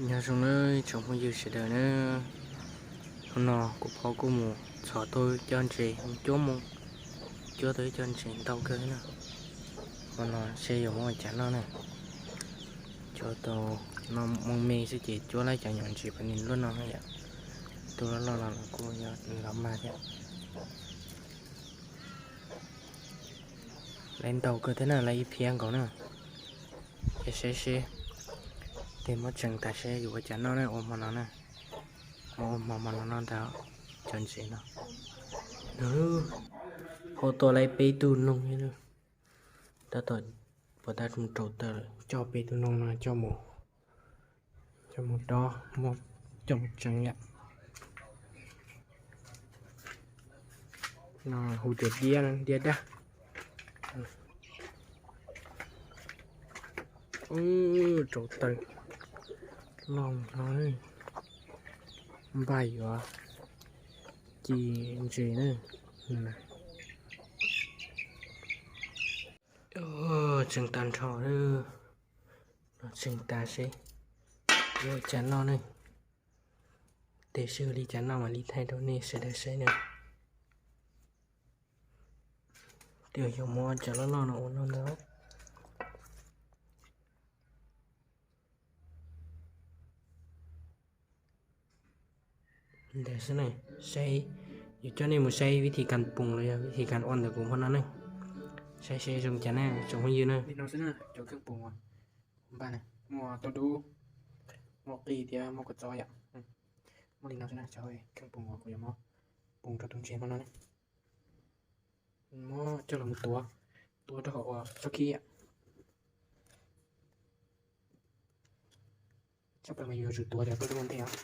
Nyob zoo nawb tsoom phooj ywg sawv daws nawb. Hnub no kuv phob kuj mus txhom tau cov ntses, mus cuab moo, cuab tau ib co ntses ntau kawg na. Hmo no seb yuav muab ua cas noj na. Cuab tau no moo me xwb ces cuab lawm cov nyuam ntses pem no loj no yom. Tus loj loj los kuj yog nws los mag thiab. Lawv ntau kawg thiab na, lawv ib phiab nkaus na. Ces seb seb, tej muab tseev tas seb yuav ua cas noj na, ua hmo no na. Ua hmo hmo no noj ntag cov ntses no. Hau tua lawv peb tug noog. Tab tom puas tab mus rau taws, coj peb tug noog no coj mus, coj mus dob, coj mus tseev yom. No hu tias diab, diab dab. Rau taws loj no, npaj yuav ci ntses na. Tseev tag nrho, tseev tas seb yuav ua cas noj ne. Tes seb ua li cas noj mam li thaij rau nej sawv daws saib na. Twb yuav muab cov loj loj no ua noj ntag. Ntawd xwb ne, saib, yuav coj nej mus saib vib thib kas poos los yog vib thib kas ua ntawm kuv hmo no ne. Saib seb zoo cas ne tsoom phooj ywg na. Li no xwb na, cov kheej poos uas kuv npaj na, muaj tauj dub, muaj qij thiab muaj kua txob yom. Muaj li no xwb na, cov kheej poos uas kuv yuav muab poos rau tus ntses hmo no na. Muab coj los mus tuav, tuav rau hauv ua tsob khib yom. Tshaj plaws mas yus yuav tsum tuav cov tuaj tuaj ntej os.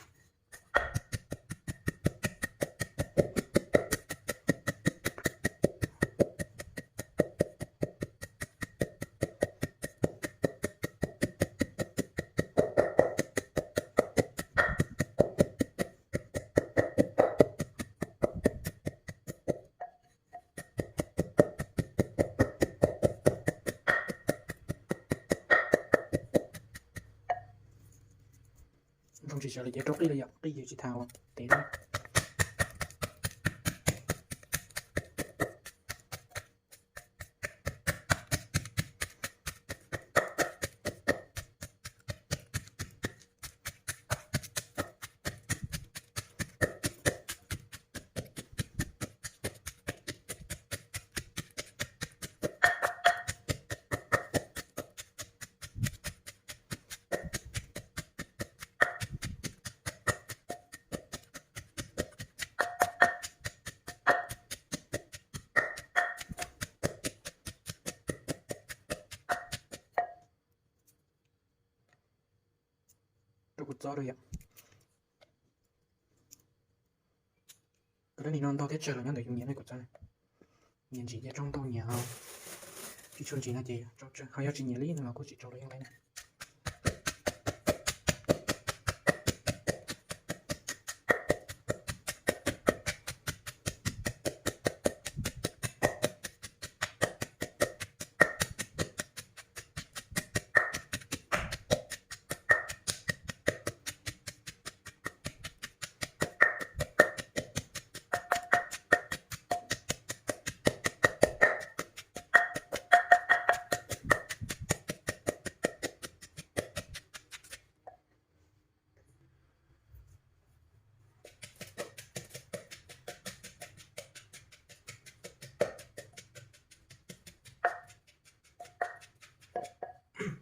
Zoo tsis sawv li ces rau qij los yom, qij ces tsis tas ua tev lawm. Rau kuv txob rau yom. Kuv dab nim no ntau thiab tsawg los nyob ntawm yus nyiam ne kuv txob na. Nyiam ntsim ces rau ntau, nyiam tsis tshua ntsim no ces rau tsawg, ho yog tsis nyiam li no los kuj tsis rau los yeej tau na.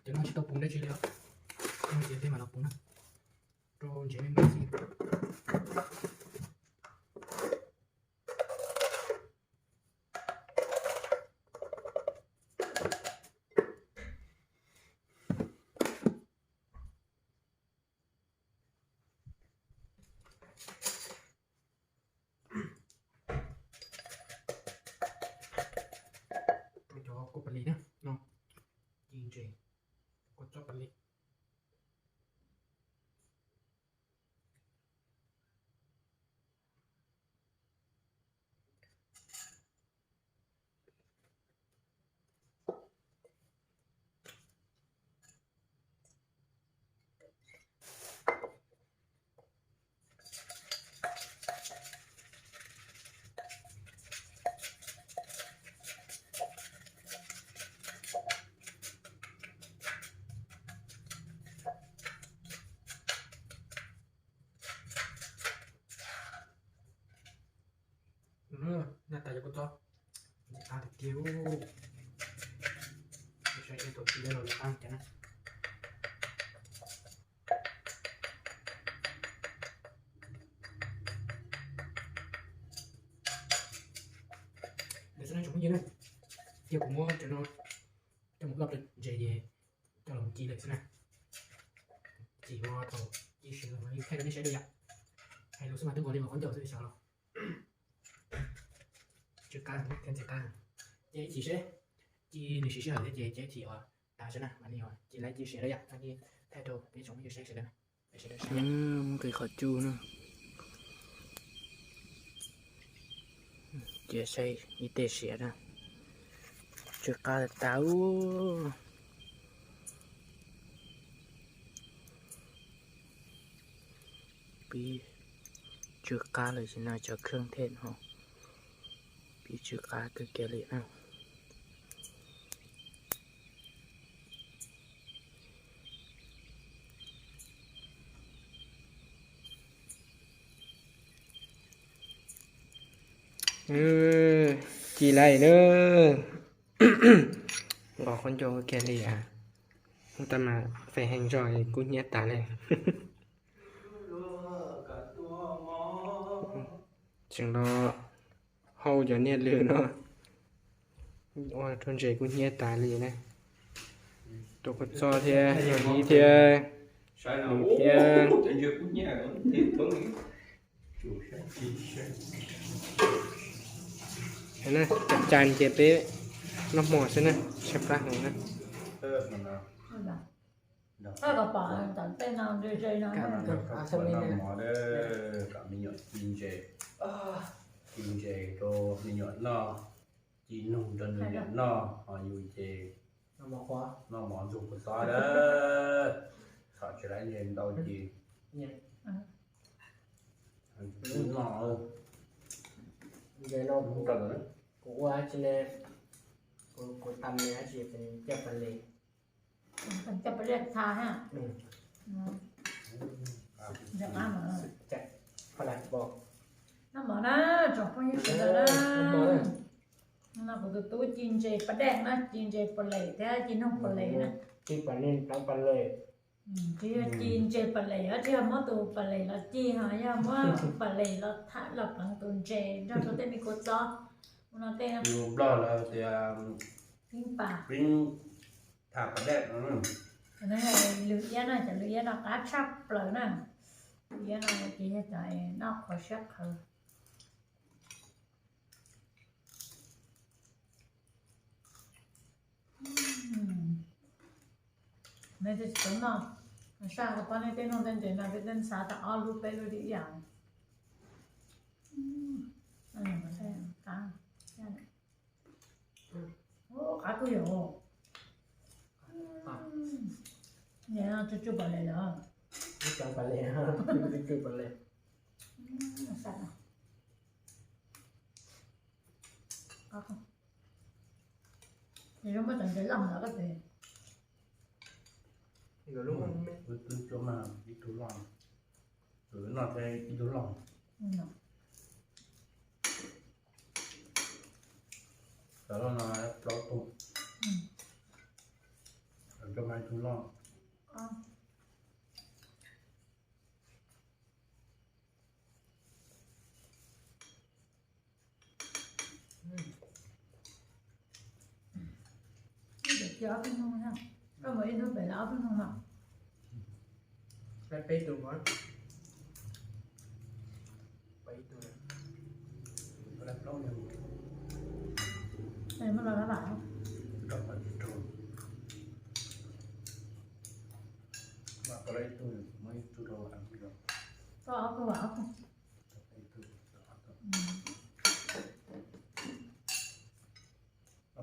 Cov no tsis tau poos dab tsi li os, no ces tej mam los poos na, rau ntsev me me xwb. Rau cov kua pam lis na, no, ci ntses, kua txob pam lis. Tas cov kua txob, ntxim qab tiag tiag. Saib seb tus txiv los qab cas na. Ntawd xwb na tsoom phooj ywg na, ces kuv muab cov no coj mus loj rau ntses ces coj los ci lawm xwb na. Ci ua thaum ci siav los mas yeej thaij rau nej saib dua yom. Hais lus xwb mas twb nkaus li mas khaub ncaws xwb xyov los. Tsw qab thiab ntxim qab. Ces ib chim seb ci nws siv sij hawm thiab ces cia ib chim uas tas xwb na mam li ci lawv ci siav lawm yom, mam li thaij rau peb tsoom phooj ywg saib sawv daws. Muab nqis qhov cub na. Cia saib ib teg siav na. Tsw qab tas ub. Pib tsw qab lawm ces no cov kheej thiaj no pib tsw qab kawg kiag li na. Ci lawm na. Nqos khaub ncaws kiag li as. Tab mas feem heev zog kub hnyiab tas li. Tseem los hau cov niag lwm no ua rau ntses kub hnyiab tas li na. Tus kua txob thiab yog dib thiab lus thiab. Cas cas ces peb noj hmo xwb na, tshaib plab heev na. Noj mov, kom me nyuam ci ntses, ci ntses rau me nyuam noj, ci noog rau me nyuam noj, ho yus ces noj mov ntxuag kua txob lawm. Txhom tsis laiv ntses ntau ces noj. Kuv ua dab tsi ne, kuv tam ne dab tsi, coj pas les. Coj pas les tha ha. Noj mov na tsoom phooj ywg sawv daws na. No kuv tus tub ci ntses pas dej na, ci ntses pas les thiab ci noog pas les na. Ci pas les, tsis yog ci ntses pas les, tsis yog muab tus pas les los ci, ho yog muab pas les los tham los pleev tus ntses nrog rau tej me kua txob. Ua no tej no. Nplog lawv tias pib pas, pib tham pas dej. Lwm iab no, cov lwm iab no qab tshaj plaws na. Lwm iab no ces yog cov noj qhuav siab qhawv. Nej twb tsis tau noj, saj hauv pob nej twb noj tej ntses no, peb twb xav tau ob lub peb lub li ib yam. Qab kawg yom. Niam no tsuj tsuj pas les lawm. Tsuj pas les, tsuj tsuj pas les. Nws muab cov ntses loj ntawd koj tes. Wb twb cuab mas ib tug loj, wb noj thiab ib tug loj. Cov loj no plaub tug, cov cuab mas ib tug loj. Cia ob peb hnub, koj mus ib hnub pem lawv ob peb hnub no. Peb tus mas, peb tus, muab los lab vam. Koj ob tug vam ob tug.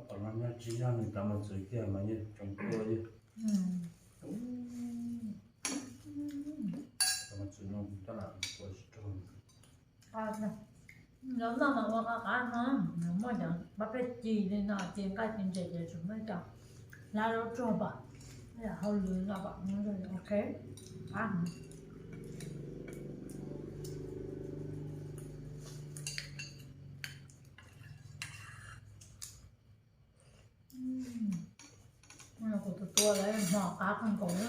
Pom no nyob tsis yog nws tau mas txwv kiag mas yeej tsoom tuaj yeej. Tau mas txwv no kuv coj lam tua tsis raug. Los noj mas ua qab qab no, muaj cov pab peb ci li no ci nqaij ci ntses ces tsuas muaj cov hlab zaub tsuag pom, yam hauj lwm no pom, ok, qab heev. Ua lawv hno qab kawg nkaus na.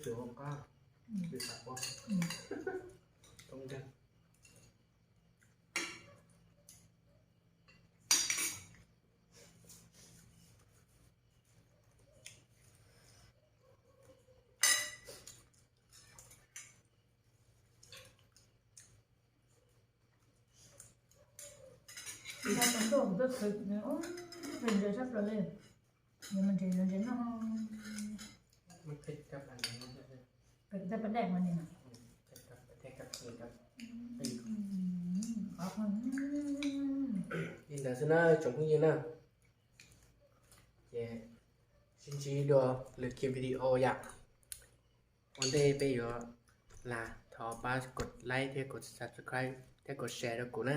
Tsuav qab, tsis tau ua, toob nteg. Ntuj, kuv tuaj khwv, ntses sab plaws li, nws mas nres nws nres noj. Li ntawd xwb na tsoom phooj ywg na, ces sib ntsib dua lwm ki video yom. Ua ntej peb yuav lam thov pab kov like thiab kov subscribe thiab kov share rau kuv na.